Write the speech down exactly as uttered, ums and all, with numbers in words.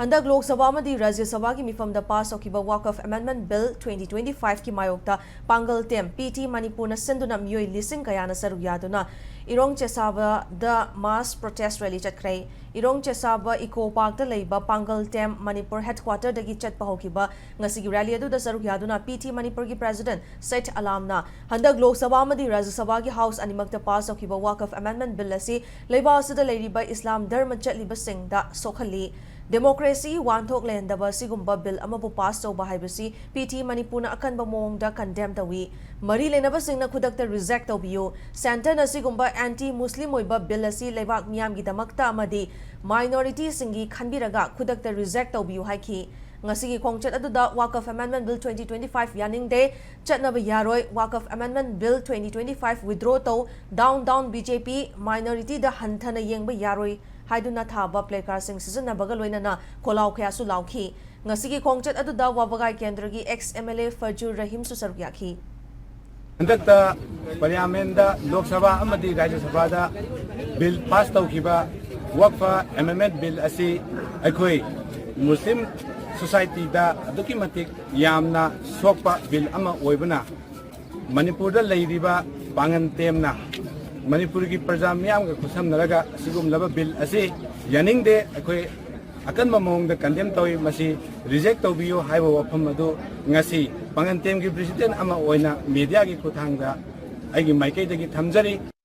ꯍꯟꯗꯛ ꯂꯣꯛ ꯁꯚꯥ ꯑꯃꯗꯤ ꯔꯥꯖ꯭ꯌ ꯁꯚꯥꯒꯤ ꯃꯤꯐꯝꯗ ꯄꯥꯁ ꯇꯧꯈꯤꯕ ꯋꯥꯀꯐ ꯑꯦꯃꯦꯟꯗꯃꯦꯟꯠ ꯕꯤꯜ ꯇ꯭ꯋꯦꯟꯇꯤ ꯇ꯭ꯋꯦꯟꯇꯤ ꯐꯥꯏꯚꯀꯤ ꯃꯥꯌꯣꯛꯇ ꯄꯥꯡꯒꯜ ꯇꯦꯝ ꯄꯤ ꯇꯤ ꯃꯅꯤꯄꯨꯔꯅ ꯁꯤꯟꯗꯨꯅ ꯃꯤꯑꯣꯏ ꯂꯤꯁꯤꯡ ꯀꯌꯥꯅ ꯁꯔꯨꯛ ꯌꯥꯗꯨꯅ ꯏꯔꯣꯡ ꯆꯦꯁꯥꯕꯗ ꯃꯥꯁ ꯄ꯭ꯔꯣꯇꯦꯁ ꯔꯦꯂꯤ ꯆꯠꯈ꯭ꯔꯦ꯫ ꯏꯔꯣꯡ ꯆꯦꯁꯥꯕ ꯏꯀꯣ ꯄꯥꯔꯛꯇ ꯂꯩꯕ ꯄꯥꯡꯒꯜ ꯇꯦꯝ ꯃꯅꯤꯄꯨꯔ ꯍꯦꯗꯀ꯭ꯋꯥꯇꯔꯗꯒꯤ ꯆꯠꯄ ꯍꯧꯈꯤꯕ ꯉꯁꯤꯒꯤ ꯔꯦꯂꯤ ꯑꯗꯨꯗ ꯁꯔꯨꯛ ꯌꯥꯗꯨꯅ ꯄꯤ ꯇꯤ ꯃꯅꯤꯄꯨꯔꯒꯤ ꯄ꯭ꯔꯦꯁꯤꯗꯦꯟꯠ ꯁꯩꯊ ꯑꯂꯥꯝꯅ ꯍꯟꯗꯛ ꯂꯣꯛ ꯁꯚꯥ ꯑꯃꯗꯤ ꯔꯥꯖ꯭ꯌ ꯁꯚꯥꯒꯤ ꯍꯥꯎꯁ ꯑꯅꯤꯃꯛꯇ ꯄꯥꯁ ꯇꯧꯈꯤꯕ ꯋꯥꯀꯐ ꯑꯦꯃꯦꯟꯗꯃꯦꯟꯠ ꯕꯤꯜ ꯑꯁꯤ ꯂꯩꯕꯥꯛ ꯑꯁꯤꯗ ꯂꯩꯔꯤꯕ ꯏꯁꯂꯥꯝ ꯙꯔꯃ ꯆꯠꯂꯤꯕꯁꯤꯡꯗ ꯁꯣꯛꯍꯜꯂꯤ, ꯗꯦꯃꯣꯀ꯭ꯔꯦꯁꯤꯒꯤ ꯋꯥꯍꯟꯊꯣꯛ ꯂꯩꯍꯟꯗꯕ ꯑꯁꯤꯒꯨꯝꯕ ꯕꯤꯜ ꯑꯃꯕꯨ ꯄꯥꯁ ꯇꯧꯕ ꯍꯥꯏꯕꯁꯤ ꯄꯤ ꯇꯤ ꯃꯅꯤꯄꯨꯔꯅ ꯑꯀꯟꯕ ꯃꯑꯣꯡꯗ ꯀꯟꯗꯦꯝ ꯇꯧꯏ꯫ ꯃꯔꯤ ꯂꯩꯅꯕꯁꯤꯡꯅ ꯈꯨꯗꯛꯇ ꯔꯤꯖꯦꯛ ꯇꯧꯕꯤꯌꯨ꯫ ꯁꯦꯟꯇꯔꯅ ꯑꯁꯤꯒꯨꯝꯕ ꯑꯦꯟꯇꯤ ꯃꯨꯁꯂꯤꯝ ꯑꯣꯏꯕ ꯕꯤꯜ ꯑꯁꯤ ꯂꯩꯕꯥꯛ ꯃꯤꯌꯥꯝꯒꯤꯗꯃꯛꯇ ꯑꯃꯗꯤ ꯃꯥꯏꯅꯣꯔꯤꯇꯤꯁꯤꯡꯒꯤ ꯈꯟꯕꯤꯔꯒ ꯈꯨꯗꯛꯇ ꯔꯤꯖꯦꯛ ꯇꯧꯕꯤꯌꯨ ꯍꯥꯏꯈꯤ꯫ ꯉꯁꯤꯒꯤ ꯈꯣꯡꯆꯠ ꯑꯗꯨꯗ Waqf amendment bill twenty twenty five ꯌꯥꯅꯤꯡꯗꯦ, ꯆꯠꯅꯕ ꯌꯥꯔꯣꯏ, Waqf amendment bill twenty twenty five withdraw ꯇꯧ, down down B J P, ꯃꯥꯏꯅꯣꯔꯤꯇꯤꯗ ꯍꯟꯊꯅ ꯌꯦꯡꯕ ꯌꯥꯔꯣꯏ ꯍꯥꯏꯗꯨꯅ ꯊꯥꯕ ꯄ꯭ꯂꯦꯀꯥꯔꯗꯁꯤꯡ ꯁꯤꯖꯤꯟꯅꯕꯒ ꯂꯣꯏꯅꯅ ꯈꯣꯜꯂꯥꯎ ꯀꯌꯥꯁꯨ ꯂꯥꯎꯈꯤ꯫ ꯉꯁꯤꯒꯤ ꯈꯣꯡꯆꯠ ꯑꯗꯨꯗ ꯋꯥꯕꯒꯥꯏ ꯀꯦꯟꯗ꯭ꯔꯒꯤ ꯑꯦꯛꯁ ꯑꯦꯝ ꯑꯦꯜ ꯑꯦ ꯐꯖꯨꯔ ꯔꯍꯤꯝꯁꯨ ꯁꯔꯨꯛ ꯌꯥꯈꯤ꯫ ꯍꯟꯗꯛꯇ ꯄꯥꯔꯂꯤꯌꯥꯃꯦꯟꯗ, ꯂꯣꯛ ꯁꯚꯥ ꯑꯃꯗꯤ ꯔꯥꯖ꯭ꯌ ꯁꯚꯥꯗ ꯕꯤꯜ ꯄꯥꯁ ꯇꯧꯈꯤꯕ ꯋꯛꯐ ꯑꯦꯃꯦꯟꯗꯃꯦꯟꯠ ꯕꯤꯜ ꯑꯁꯤ ꯑꯩꯈꯣꯏ ꯃꯨꯁꯂꯤꯝ ꯁꯣꯁꯥꯏꯇꯤꯗ ꯑꯗꯨꯛꯀꯤ ꯃꯇꯤꯛ ꯌꯥꯝꯅ ꯁꯣꯛꯄ ꯕꯤꯜ ꯑꯃ ꯑꯣꯏꯕꯅ, ꯃꯅꯤꯄꯨꯔꯗ ꯂꯩꯔꯤꯕ ꯄꯥꯡꯒꯟ ꯇꯦꯝꯅ ꯃꯅꯤꯄꯨꯔꯒꯤ ꯄ꯭ꯔꯖꯥ ꯃꯤꯌꯥꯝꯒ ꯈꯨꯠꯁꯝꯅꯔꯒ ꯑꯁꯤꯒꯨꯝꯂꯕ ꯕꯤꯜ ꯑꯁꯤ ꯌꯥꯅꯤꯡꯗꯦ, ꯑꯩꯈꯣꯏ ꯑꯀꯟꯕ ꯃꯑꯣꯡꯗ ꯀꯟꯗꯦꯝ ꯇꯧꯏ, ꯃꯁꯤ ꯔꯤꯖꯦꯛ ꯇꯧꯕꯤꯌꯨ ꯍꯥꯏꯕ ꯋꯥꯐꯝ ꯑꯗꯨ ꯉꯁꯤ ꯄꯥꯡꯒꯟ ꯇꯦꯝꯒꯤ ꯄ꯭ꯔꯦꯁꯤꯗꯦꯟꯠ ꯑꯃ ꯑꯣꯏꯅ ꯃꯦꯗꯤꯌꯥꯒꯤ ꯈꯨꯠꯊꯥꯡꯗ ꯑꯩꯒꯤ ꯃꯥꯏꯀꯩꯗꯒꯤ ꯊꯝꯖꯔꯤ꯫